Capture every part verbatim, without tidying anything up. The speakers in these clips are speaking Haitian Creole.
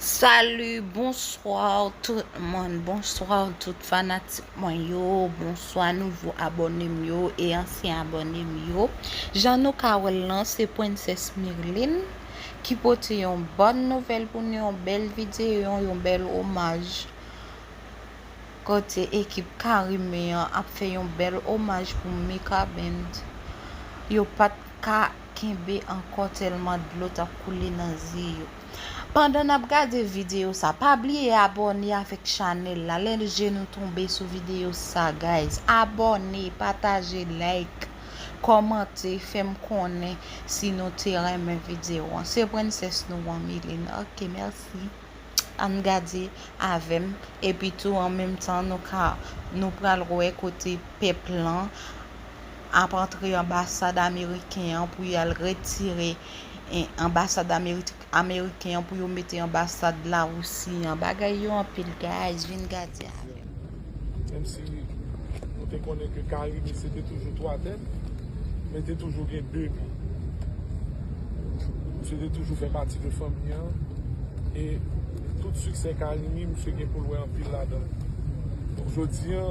Salut, bonsoir tout moun, bonsoir tout fanatik mwen yo, bonswa nouvo abòne m yo e ansyen abòne m yo. Jan nou ka wè l lan, se Princess Mirline ki pote yon bòn nouvèl pou nou, yon bèl videyo, yon bèl omaj. Kote ekip Carimi an ap fè yon bèl omaj pou Mika Band. Yo pa t ka kenbe ankò tèlman dlo t ap koule nan zye yo. Pandan n ap gade videyo sa, pa bliye abòne avèk chanèl la. Lè je nou tonbe sou videyo sa, guys, abòne, pataje, like, kòmante, fè m konnen si nou te renmen videyo an. Se Princess nou an, Mirline. Ok, mèsi. Ann gade avè m. Epi tou, an menm tan, nou ka, nou pral wè kote pèp lan ap antre anbasad ameriken an pou y al retire, eh, anbasad Ameri-, ameriken an pou yo mete anbasad Lawousi an. Bagay yo anpil, guys. Vin gade avè m. Menm si nou te konnen ke Carimi se te toujou twa tèt, men te toujou gen de bi. Misye te toujou fè pati de fanmi an. E tout siksè Carimi, misye gen pou l wè anpil ladan l. Donk, jodi a,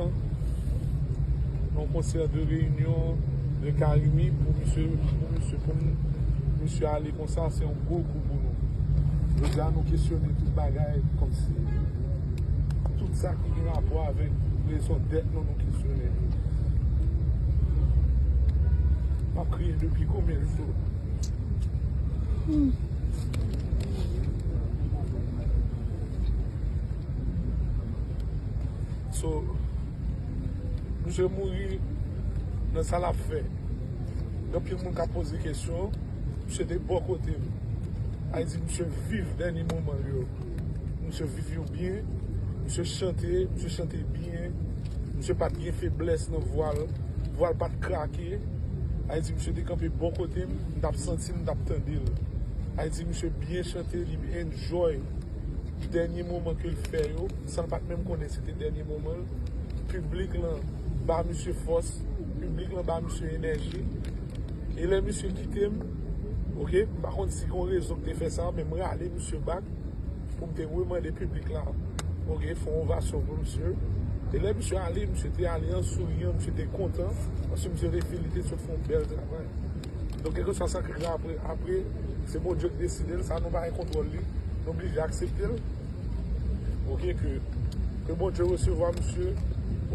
yon konsè de reyinyon de Carimi pou misye, pou misye, pou m, misye ale konsa, se yon gwo kou pou nou. Jodi a, nou kesyone tout bagay kòmsi tout sa ki gen rapò avèk rezon dèt nou, nou kesyone. M ap kriye depi konbyen jou? So, misye mouri nan sa l ap fè. Gen anpil moun k ap poze kesyon, misye te bò kote m. Sa vle di, misye viv dènye moman l yo. Misye viv yo byen, misye chante, misye chante byen, misye pa t gen feblès nan vwa l, vwa l pa t krake. Sa vle di, misye te kanpe bò kote m, m t ap santi l, m t ap tande l. Sa vle di, misye byen chante, li enjoy dènye moman ke l fè yo, san l pa t menm konnen se te dènye moman l. Piblik lan ba misye fòs, piblik lan ba misye enèji. E lè misye kite m, ok, m pa konn si gen yon rezon ki te fè sa, men m rale misye back pou m te remande piblik la, ok, fè yon ovasyon pou misye. E lè misye ale, misye te ale an souriyan, misye te kontan, paske misye te fin, li te sot fè yon bèl travay. Donk, kèlkeswa sa k rive apre, apre, se Bondye k deside l, sa nou pa gen kontwòl li, nou blije aksepte l. Ok, ke, ke Bondye resevwa misye,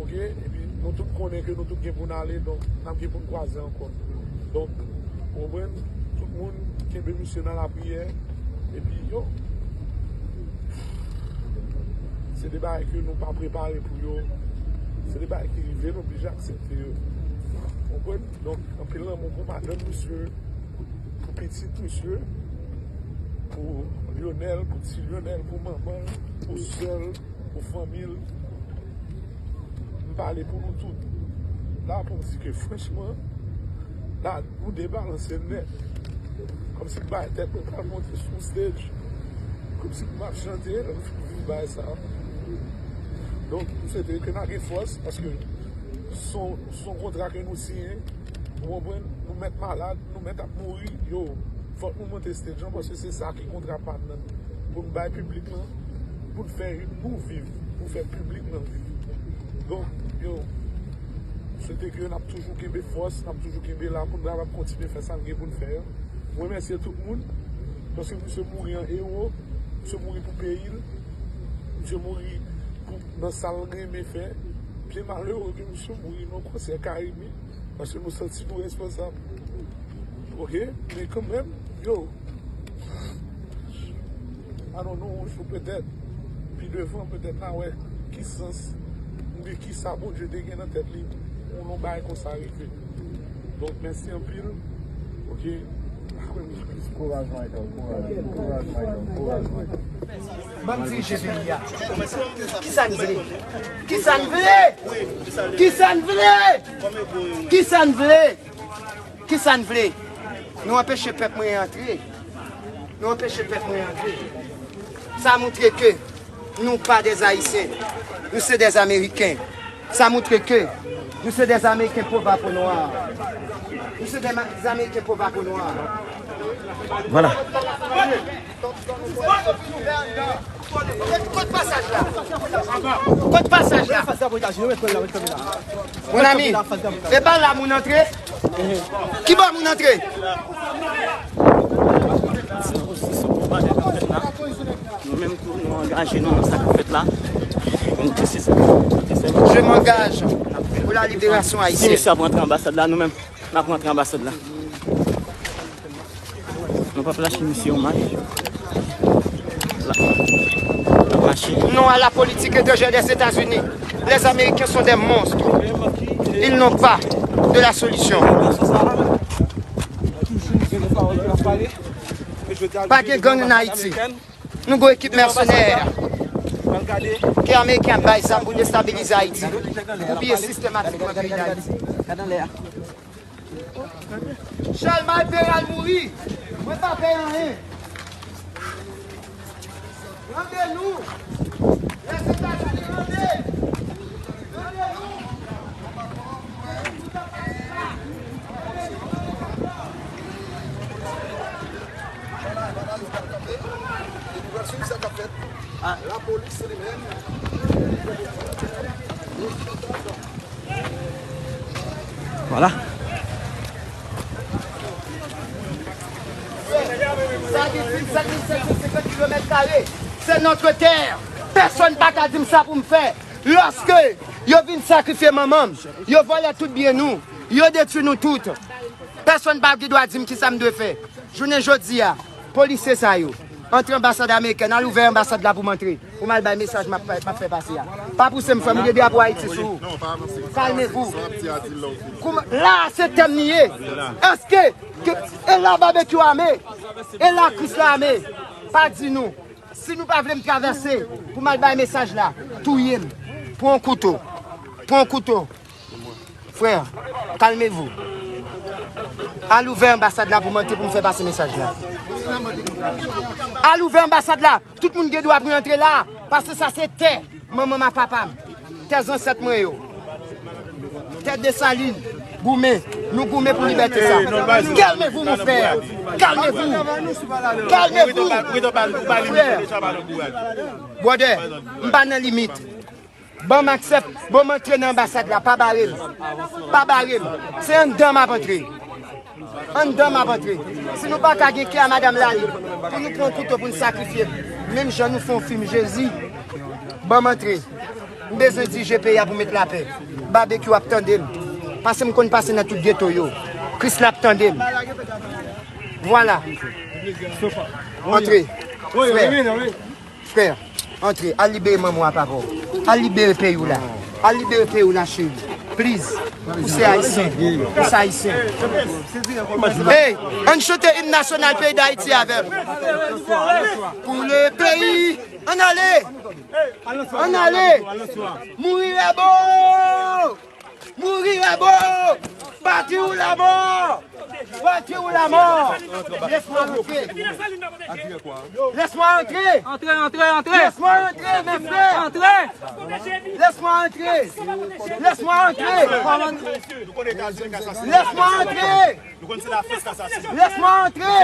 ok, epi nou tout konnen ke nou tout gen pou n ale, donk, n ap gen pou n kwaze ankò. Donk, ou konprann, tout moun kenbe misye nan lapriyè, epi yo, se de bagay ke nou pa prepare pou yo, se de bagay ki rive, nou blije aksepte yo. Ou konprann? Donk, anpil lanmou pou madanm misye, pou pitit misye, pou Lionel, pou ti Lionel, pou manman l, pou sè l, pou fanmi l. M pale pou nou tout la pou m di ke franchman, la, nou debalanse nèt. Kòmsi m bay tèt mwen pral monte sou stage. Kòmsi m ap chante, lè m fin viv bagay sa. Donk, m swete ke n a gen fòs, paske se yon, se yon kontra ke nou siyen. Ou konprann? Nou mèt malad, nou mèt ap mouri, yo, fòk nou monte stage lan, paske se sa ki kontra pa n nan. Pou n bay piblik lan, pou n fè nou viv, pou fè piblik lan viv. Donk, yo, m swete ke n ap toujou kenbe fòs, n ap toujou kenbe la pou n kapab kontinye fè sa n gen pou n fè an. M remèsye tout moun, paske misye mouri an ewo, misye mouri pou peyi l, misye mouri pou, nan sa l renmen fè. Byen malere ke misye mouri nan konsè Carimi. Paske nou santi nou responsab. Ok? Men kanmenm, yo, I don't know, yon jou petèt, pi devan, petèt n a wè ki sans, oubyen ki sa Bondye te gen nan tèt li pou yon bagay konsa rive. Donk, mèsi anpil. Ok? Kouraj, Michael, kouraj, kouraj, Michael, kouraj, Michael. Ban m dirije peyi a. Kisa n vle? Kisa n vle? Kisa n vle? Kisa n vle? Kisa n vle? Nou anpeche pèp mwen antre. Nou anpeche pèp mwen antre. Sa montre ke nou pa dèz Ayisyen. Nou se dèz Ameriken. Sa montre ke nou se dèz Ameriken po va po nwa. Nou se dèz Ameriken po va po nwa. Vwala. Kot pasaj la? Kot pasaj la? Mon ami, e pa la moun antre? Ki bò moun antre? Nou menm tou, nou angaje nou nan sa k ap fèt la. Je m'engage pour la libération haïtienne. Si misye ap rantre anbasad la, nou menm, n ap rantre anbasad la. Nou p ap lache misye omaj. La. N ap mache. Non à la politique étrangère des États-Unis. Les Américains sont des monstres. Ils n'ont pas de la solution. Pa gen gang ann Ayiti. Nou gon ekip mèsenè ke Ameriken ap bay zam pou destabilize Ayiti, pou piye sistematikman peyi Dayiti. Chalmay Peral mouri. Mwen pa pè anyen. Rande nou. Lèzetazini rande. Rande nou. Vwala, vwala, nou pral kanpe. Epi pral swiv sa k ap fèt. Lapolis li menm. Vwala. Sa ki fin sèt mil sèt san senkant kilomèt kare, c'est notre terre. Pèsonn pa ka di m sa pou m fè. Lòske yo vin sakrifye manman m, yo vòlè tout byen nou, yo detwi nou tout. Pèsonn pa gen dwa di m kisa m dwe fè. Jounen jodi a, polisye sa yo antre anbasad amerikèn, al ouvè anbasad la pou m antre, pou m al bay mesaj m ap, m ap fè pase a. Pa pouse m, frè m, ou gen drapo Ayiti sou ou. Kalmevou. Kouman, la a se tèm li ye. Èske ke, e la Babekyou ame? E la Krisla ame? Pa di nou. Si nou pa vle m travèse pou m al bay mesaj la, touye m. Pran yon kouto. Pran yon kouto. Frè, kalmevou. Al ouvè anbasad la pou m antre pou m fè pase mesaj la. Al ouvè anbasad la. Tout moun gen dwa pou yo antre la. Paske sa se tè manman m ak papa m. Tè zansèt mwen yo. Tè Desalin. Goumen. Nou goumen pou libète sa. Kalmevou, mon frè. Kalmevou. Kalmevou. Frè. Brother, m pa nan limit. Ban m aksè, ban m antre nan anbasad la, pa bare m. Pa bare m. Se anndan m ap antre. Anndan m ap antre. Si nou pa ka gen kè a madanm Lalib, pou nou pran kouto pou n sakrifye m, menm jan nou fè yon fim Jezi, ban m antre. M bezwen dirije peyi a pou met lapè. Babekyou ap tande m. Paske m konn pase nan tout geto yo. Krisla ap tande m. Vwala. Antre. Frè. Frè, antre, al libere manman w ak papa w. Al libere peyi w la. Al libere peyi w la, cheri. Please. Ou se ayisyen. Ou se ayisyen. Hey, ann chante im nasyonal peyi Dayiti avè m. Pou le peyi. Ann ale. Ann ale. Mouri Rebo! Mouri Rebo! Patri ou lamò! Patri ou lamò! Laisse-moi entrer! Laisse-moi entrer! Entrer, entrer, entrer! Laisse-moi entrer, mes frères! Entrer! Laisse-moi entrer! Laisse-moi entrer! Laisse-moi entrer! Laisse-moi entrer!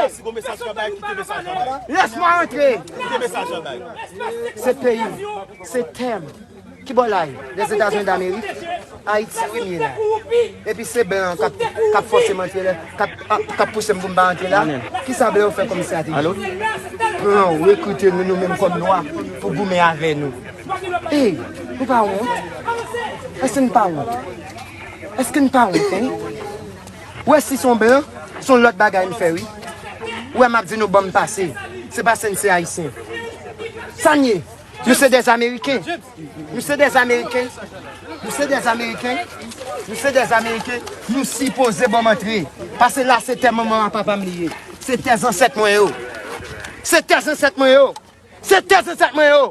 Laisse-moi entrer! Se peyi m, se tè m. Ki bò la ye? Lèzetazini Damerik? Ayiti wi m ye la. Epi se blan an k ap, k ap fòse m antre la, k ap, k ap pouse m pou m pa antre la. Kisa blan yo fè kòm estrategi? Blan yo rekrite nou, nou menm kòm nwa, pou goumen avè nou. Ey, nou pa wont? Èske n pa wont? Èske n pa wont, en? Ou wè si se yon blan, se yon lòt bagay n fè wi. Ou wè m ap di nou ban m pase. Se paske n se ayisyen. Sa n ye? Nou se dèzameriken. Nou se dèzameriken. Nou se dèzameriken. Nou se dèzameriken. Nou sipoze ban m antre. Paske la se tè manman ak papa m li ye. Se tè zansèt mwen yo. Se tè zansèt mwen yo. Se tè zansèt mwen yo.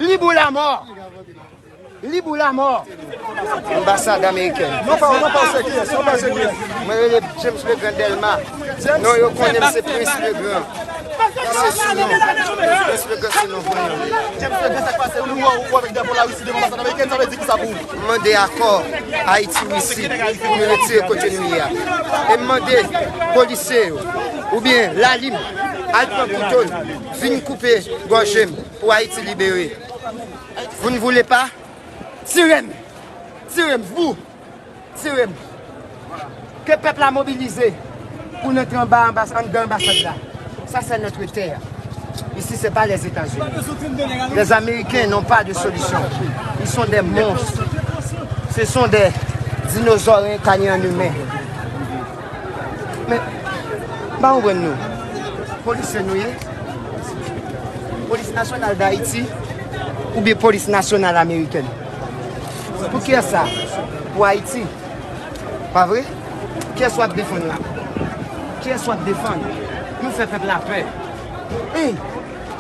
Lib ou lamò. Lib ou lamò. Anbasad amerikèn. Non pa, non pa, se kiyès? Non pa, se kiyès? Mwen rele James Legrand Delma. Non, yo konnen m se Prince Legrand. Se sou non. Prince Legrand se non mwen. James Legrand, sa k pase? Ou, ou, ou avèk drapo Larisi devan anbasad amerikèn, sa vle di kisa pou ou? M mande akò Ayiti Risi pou nou retire kote nou ye a. E m mande polisye yo, Oubyen lalim, al pran kouto l, vin koupe gòje m pou Ayiti libere. Vous ne voulez pas? Tire m! Tire m, vous! Tire m! Ke pèp la mobilize pou n antre anba anbas-, anndan anbasad la. Ça, c'est notre terre. Ici, c'est pas les États-Unis. Les Américains n'ont pas de solution. Ils sont des monstres. Ce sont des dinosaures incarnés en humain. Men, m pa konprann nou. Polisye nou ye? Polis Nasyonal Dayiti oubyen Polis Nasyonal Amerikèn? Pou kiyès sa? Pou Ayiti. Pa vre? Kiyès w ap defann la? Kiyès w ap defann? Nou fè pèp la pè. Ey,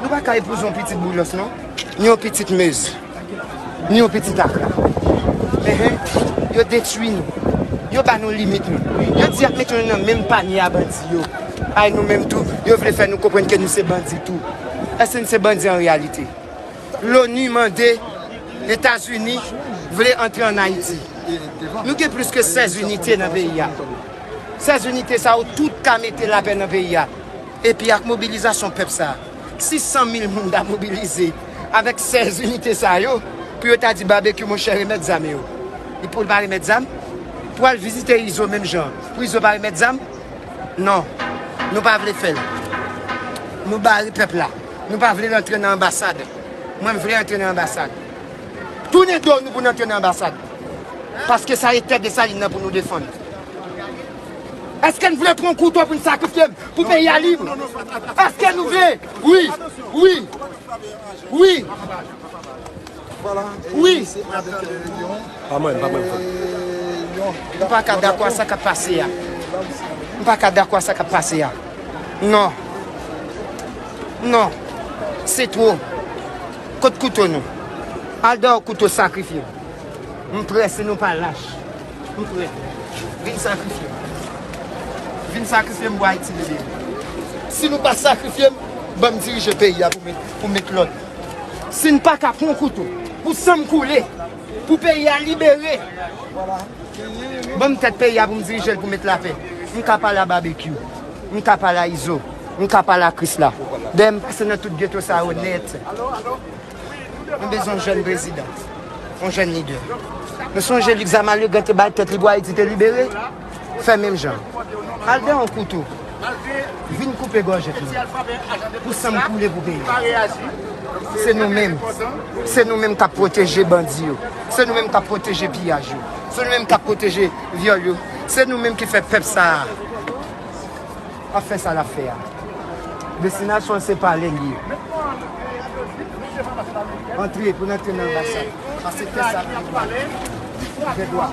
nou pa ka epouze yon pitit Boulos, non? Ni yon pitit Mez. Ni yon pitit Akra. Enhen. Yo detwi nou. Yo ba nou limit nou. Yo di y ap mete nou nan menm panye a bandi yo. Ay, nou menm tou, yo vle fè nou konprann ke nou se bandi tou. Èske nou se bandi an reyalite? Loni mande Etazini vle antre ann Ayiti. Nou gen plis ke sèz inite nan peyi a. Sèz inite sa yo tout ka mete lapè nan peyi a. Epi ak mobilizasyon pèp sa, sis san mil moun ta mobilize avèk sèz inite sa yo pou yo ta di Babekyou, monchè, remèt zam yo. Li pou l pa remèt zam? Pou al vizite Izo menm jan, pou Izo pa remèt zam? Non. Nou pa vle fè l. Nou bare pèp la. Nou pa vle l antre nan anbasad. Mwen, m vle antre nan anbasad. Tounen do nou pou n antre nan anbasad. Paske sa e tè Desalin nan pou nou defann. Èske n vle pran kouto pou n sakrifye pou peyi a lib? Èske nou vle? Wi, wi, wi. Wi. Pa mwen, pa mwen. M pa ka dakò a sa k ap pase a. M pa ka dakò a sa k ap pase a. Non. Non. Se two. Kot kouto nou? Al dèyè kouto sakrifye. M prè, si nou pa lach. M prè. Vin sakrifye m. Vin sakrifye m pou Ayiti libere. Si nou pa sakrifye m, ban m dirije peyi a pou met, pou met lòd. Si n pa ka pran kouto, pou san m koule, pou peyi a libere, ban m tèt peyi a pou m dirije l, pou met lapè. M ka pale a Babekyou. M ka pale a Izo. M ka pale a Krisla. Dèyè m pase nan tout geto sa yo nèt. Nou bezwen yon jèn prezidan, yon jèn lidè. Nou sonje Luc Zamalrigan te bay tèt li pou Ayiti te libere? Fè menm jan. Al dèyè yon kouto. Vin koupe gòj nou. Pou san m koule pou peyi a. Se nou menm. Se nou menm k ap pwoteje bandi yo. Se nou menm k ap pwoteje piyaj yo. Se nou menm k ap pwoteje vyòl yo. Se nou menm ki fè pèp sa a ap fè sa l ap fè a. Destinasyon l se pale l ye. Antre, pou n antre nan anbasad. Paske se sa nou gen dwa.